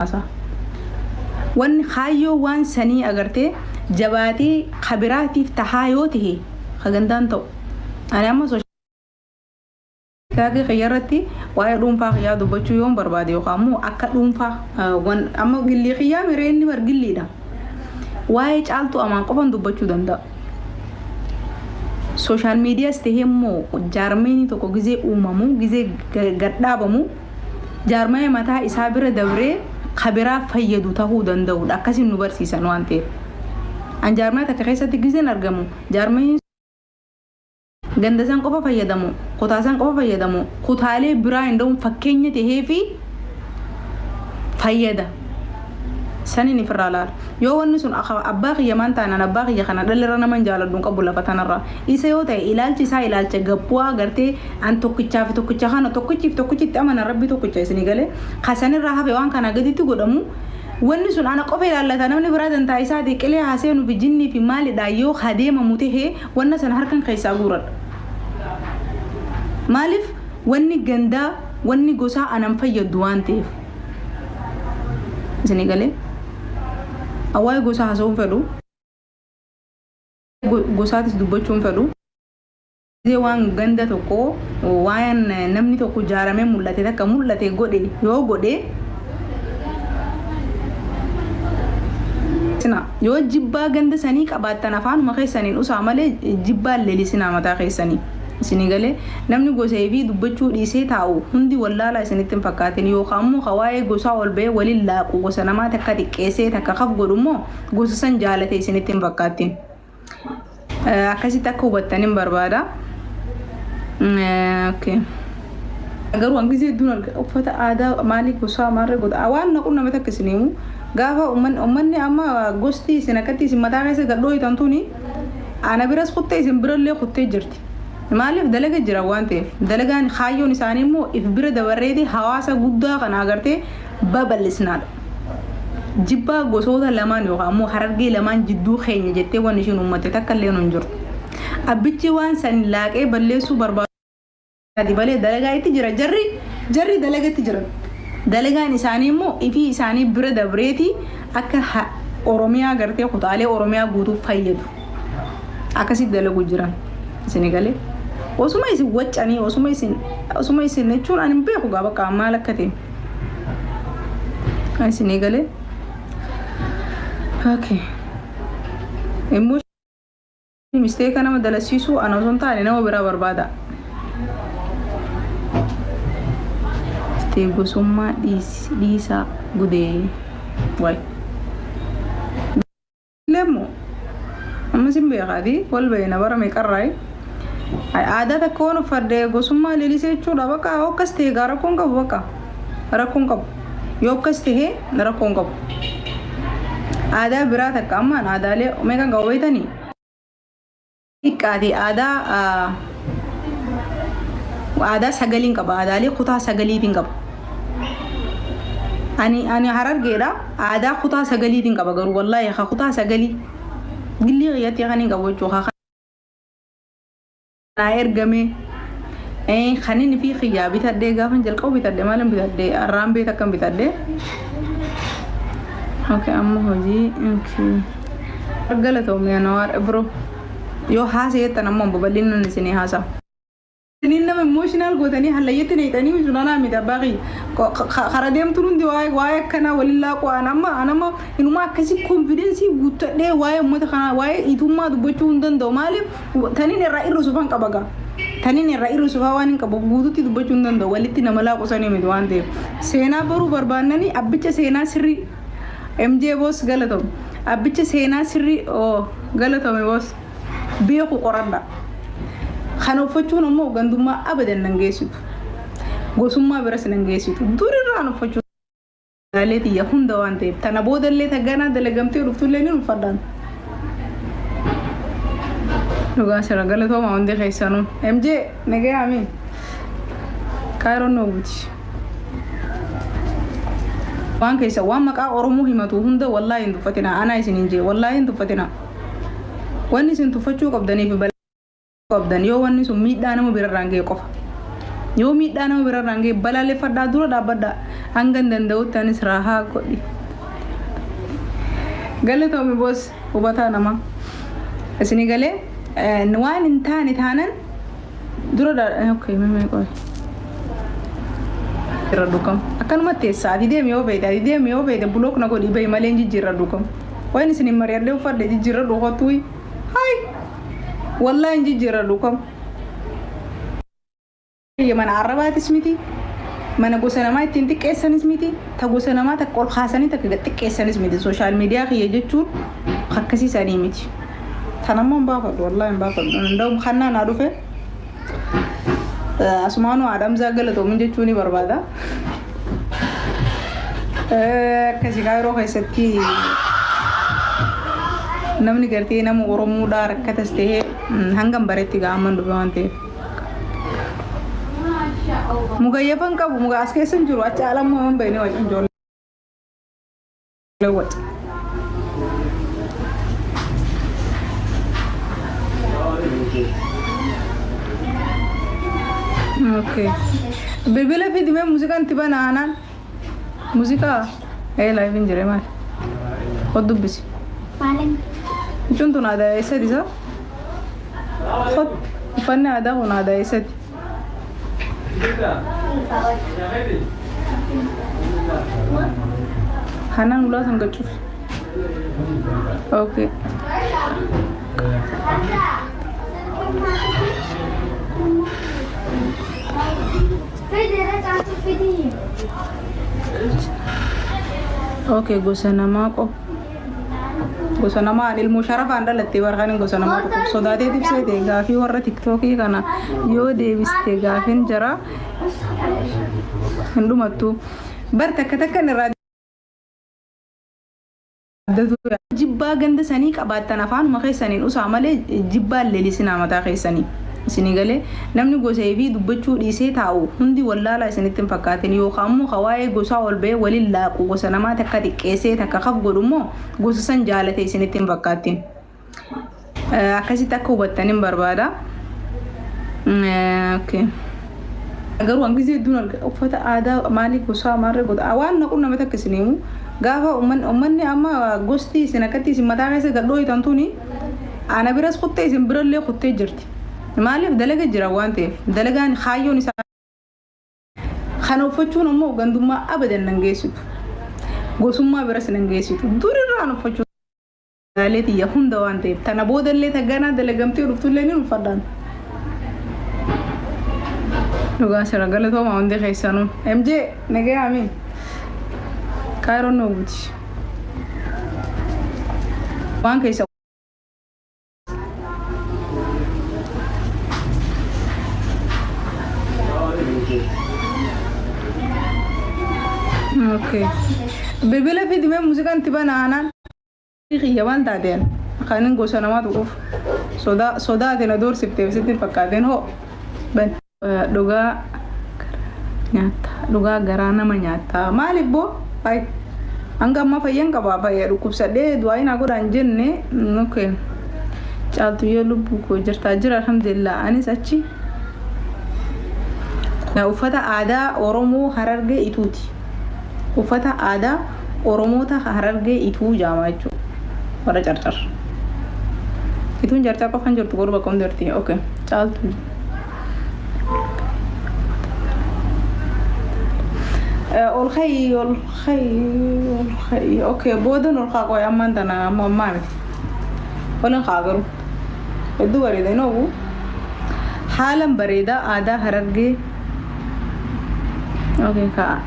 Haasaa. Wanni kaayyoo waan sanii agartee jabaatee ka biraatiif tahaa yoo tahe ka gandaan ta'u. Ani amma sooshaal kiyya irratti waa'ee dhuunfaa kiyyaa dubbachuu yoon barbaade yookaan immoo akka dhuunfaa wan amma gillii kiyyaa miree inni bar gilliidha. Waa'ee Caaltuu Amaan qofan dubbachuu danda'a. Sooshaal miidiyaas tahee immoo jaarmeenii tokko gizee uumamu gizee gad dhaabamu jaarmaya mataa isaa bira dabree ka biraa fayyadu tahuu danda'uudha. Akkasiin nu barsiisan waan ta'eef. An jaarmaya takka keessatti gizeen argamu jaarmayni ganda san qofa fayyadamu, kutaa san qofa fayyadamu, kutaalee biraa hin da'uun fakkeenya taheefi fayyada. Saniin ifirraa laala. Yoo wanni sun abbaa kiyya maan taanaan abbaa kiyya kana dhalirra nama hin jaaladhu hin qabu lafa tanarra. Isa yoo ta'e ilaalchi isaa ilaalcha gabbu'aa gartee an tokkichaa fi tokkicha kana tokkichiif tokkichitti amanan rabbi tokkicha isinii galee ka sanirraa hafe waan kanaa gaditti godhamu wanni sun ana qofa ilaallata namni biraa dantaa isaatii qilee haa seenu fi jinnii fi maalidhaa yoo ka deemamu tahe wanna sana harkan keessaa guuradha. Maaliif wanni gandaa wanni gosaa anan fayyaddu waan ta'eef. Isinii galee waa'ee gosaa haasa'uun fedhu gosaatis dubbachuun fedhu. Waan ganda tokko waan namni tokko jaaramee mul'ate takka mul'ate godhe yoo godhe yoo jibbaa ganda sanii qabaattan afaanuma keessaniin usaa malee jibbaan leelisinaa mataa keessanii. Isinii galee namni gosee fi dubbachuu dhiisee taa'u hundi wallaalaa isinitti hin fakkaatin yookaan immoo ka waa'ee gosaa ol ba'ee waliin laaqu gosa namaa takka xiqqeessee takka kaf godhu immoo gosa san jaalate isinitti hin fakkaattin. Akkasitti akka hubattan hin barbaada. Okay. Garuu hangi hedduun arga uffata aadaa maalii gosaa maarree godha waan naqu nama takka isin himu gaafa uummanni amma gosti isin akkatti isin mataa keessa gadhooytan tuni ana biras kuttee isin birallee kuttee jirti. Maaliif dalaga jira waan ta'eef dalagaan kaayyoon isaanii immoo if bira dabarreeti hawaasa guddaa kana agartee babal'isnaadha. Jibbaa gosoota lamaan yookaan immoo Harargee lamaan jidduu keenya jettee wanni ishiin uummatte takka illee hin jirtu. Abbichi waan san laaqee balleessuu barbaadu malee dalagaa itti jira jarri jarri dalagatti jiran. Dalagaan isaanii immoo ifii isaanii bira dabreeti akka Oromiyaa gartee kutaalee Oromiyaa guutuu fayyadu. Akkasitti dalagu jiran. Isin galee. Osuma isin waccanii osuma isin osuma isin jechuun ani hin beeku gaa bakka maal akka ta'e. Isinii galee. Okay. Immoo mistake nama dalasiisuu ana osoo hin taane nama biraa barbaada. Gosummaa dhiisaa gudee. Waay. Lemmo. Amma sin beekaati wal beena bara meeqarraayi. Aadaa takka waan uffadhe gosummaa leelisee jechuudha bakka yoo akkas ta'e gaa rakkoon qabu bakka rakkoon qabu yoo akkas ta'e rakkoon qabu. Aadaa biraa takka ammaan aadaalee meeqan qabu beektanii? Xiqqaate aadaa aadaa sagaliin qaba aadaalee kutaa sagaliitiin qaba. Ani ani Harargeedha aadaa kutaa sagaliitiin qaba garuu wallaahi ka kutaa sagalii gillii kiyyatti kan hin qabu jechuudha. Naa ergame kan inni fi kiyyaa bitadhee gaafan jalqabu bitadhe maalin bitadhe arraan beet akkam bitadhe. Okay, amma hojii okay. Galatoomii Anwaar bro. Yoo haasa jettan ammoo babal'inaan isinii haasa. Isiniin nama emotional gootanii hallayyatti neeyxanii sun anaa miti abbaa kiyya. Kara deemtuun hundi waa'ee waa'ee akkanaa waliin laaqu an amma an amma inumaa akkasii confidence guuttadhee waa'ee uummata kanaa waa'ee itummaa dubbachuu hin danda'u maaliif taniin irraa irra sufan qaba gaa. Taniin irraa irra sufaa waan hin qabu guututti dubbachuu hin danda'u walitti nama laaqu sanii miti waan ta'eef. Seenaa baruu barbaannanii abbicha seenaa sirrii MJ boss galatoom abbicha seenaa sirrii oo galatoomi boss beeku qoradha. Kana uffachuun ammoo gandummaa abadan nan geessitu. Gosummaa biras nan geessitu. Durirraan uffachuu Gaalee tiyya hunda waan ta'eef tana boodallee taganaa dalagamtee dhuftullee ni uffadhaan. Dhugaa sira galatooma hundi keessanuu. MJ nagaya amiin. Kaayiroon nu guuti. Waan keessa waan maqaa Oromoo himatu hunda wallaahi hin tuffatina. Anaa isin hin jee wallaahi hin tuffatina. Wanni isin tuffachuu qabdanii fi balaa qabdan yoo wanni sun miidhaa nama birarraan ga'e qofa. Yoo miidhaa nama birarraan ga'e balaaleffadhaa dura dhaabbadhaa. Hanga hin danda'utti anis raahaa godhi. Galatoomi boos hubataa namaa. Isinii galee waan hin taane taanan dura okay mee qoy. Irra dhukam. Akkanumatti teessa ati deemi yoo feete ati deemi yoo feete block na godhi bahi malee hin jijjiirra dhukam. Waan isin hin mari'adhee uffadhe jijjiirra dhukottu. Hai! Wallahi hin jijjiirra dhukam. Mana arrabaatis miti. Mana gosa namaa ittiin xiqqeessanis miti. Ta gosa namaa takka ol kaasanii takka gad xiqqeessanis miti. Social media kiyya jechuun akkasiisanii miti. Tanammoo hin baafadhu, wallahi hin baafadhu. Danda'u kannaa naa dhufe. Asumaanuu haadhamsaa galatoomin jechuu ni barbaada. Akkasii kaayiroo keessatti namni gartee nama Oromoodhaa rakkatas ta'ee hangam baretti gaamman dhufe waan ta'eef. Mugayyafan qabu muga as keessa hin jiru achi ala immoo hin bayne wajjin ijoollee waca. Okay. Bilbila fidi mee muuziqaan itti bana aanaan. Muuziqaa ee live hin jire maali? Kod dubbisi. Maalin? Huccuun tun aadaa eessati isa? Kod uffanni aadaa kun aadaa eessati? Hanaan ulaa san gad cufi. Okay. Okay, gosa namaa qofa. Gosa namaa ani ilmoo sharafaan dhalattee barkaan gosa namaa tokko sodaatee ibseete gaafii warra tiktookii kana yoo deebiste gaafiin jara hin dhumattu. Bar takka takkan irraa jibbaa ganda sanii qabaattan afaanuma keessaniin usaa malee jibbaan leelisinaa mataa keessanii. Isinii galee namni gosa fi dubbachuu dhiisee taa'u hundi wallaalaa isinitti hin fakkaatin yookaan immoo ka waa'ee gosaa ol ba'ee waliin laaqu gosa namaa takka xiqqeessee takka kaf godhu immoo gosa san jaalate isinitti hin fakkaatin. Akkasitti akka hubattan hin barbaada. Okay. Garuu an gisee hedduun arga uffata aadaa maalii gosaa maarree godha waan naqu nama takka isin himu gaafa uummanni amma gosti isin akkatti isin mataa keessa gad dhooytan tuni ana biras kuttee isin birallee kuttee jirti. Maaliif dalaga jira waan ta'eef dalagaan kaayyoon isaa kana uffachuun ammoo gandummaa abadan nan geessitu. Gosummaa biras nan geessitu. Durirraan uffachuu gaalee tiyya hunda waan ta'eef tana boodallee taganaa dalagamtee dhuftullee ni uffadhaan. Dhugaa sira galatooma hundi keessanuu. MJ nagaya amiin. Kaayiroon nu guuti. Waan keessa Okay. Bilbila fidi mee muuziqaan itti bana aanaan. Kiyya maal taateen? Kanin gosa namaa tuquuf. Sodaa sodaate na doorsifteef sitti hin fakkaateen hoo. Ban. Dhugaa nyaata dhugaa garaa nama nyaata maaliif boo ay hanga ammaa fayyan qaba fayya dhukkubsadhee du'aa naa godhaan jenne. Okay, caaltuyyee lubbuu koo jirtaa? Jira, alhamdulillah. Anis achi uffata aadaa Oromoo Harargee Ituuti, uffata aadaa Oromoota Harargee Ituu jaama jechuudha. Warra Carcar Ituun Carcar qofan jirtu garuu bakka hundi jirti. Okay, caaltu ol kayi, ol kayi, ol kayi. Okay, boodan ol kaa qoy, ammaan tana amma ammaa miti. Olin kaa garuu hedduu bareeda inoogu haalan bareeda aadaa Harargee. Okay, ka